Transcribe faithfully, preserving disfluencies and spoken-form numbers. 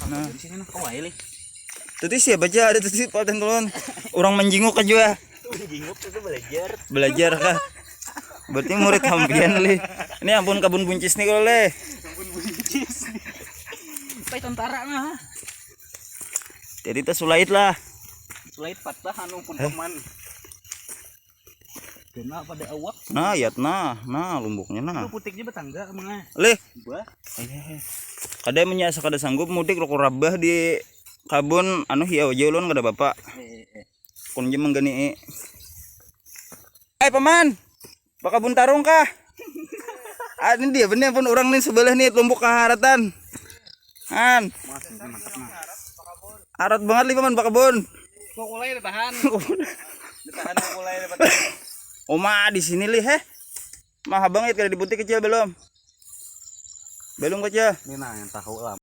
Nah. Di sini nah, kau aja lih. Tuti siapa aja ada tuti paten tulun. Orang menjinguk aja. Menjinguk itu belajar. Belajar kah? Berarti murid hampian lih. Ini ampun kabun buncis nih kalau leh. Ampun buncis. Pai tentara nah. Jadi kita sulait lah. Sulait patah anu pun paman. Kena pada awak. Nah, yat nah, nah lumbuknya nah. Itu putiknya betangga mengah. Leh. Bah. Kada menya asa kada sanggup mudik rokok rabah di kabun anu hiau aja ulun kada bapak. Eh, eh, eh. Kun je menggani. Hai paman, bakabun tarung kah? Ah, ini dia bener pun orang nih sebelah nih lumbuk kaharatan. Han. Mas, ini mantap nah. Arat banget lima man bakabun. Kok mulai ditahan? Ditahan kok mulai ditahan. Oma di sini lih heh. Mah abang kada dibutik kecil belum? Belum kecil. Ini nah yang tahu lah.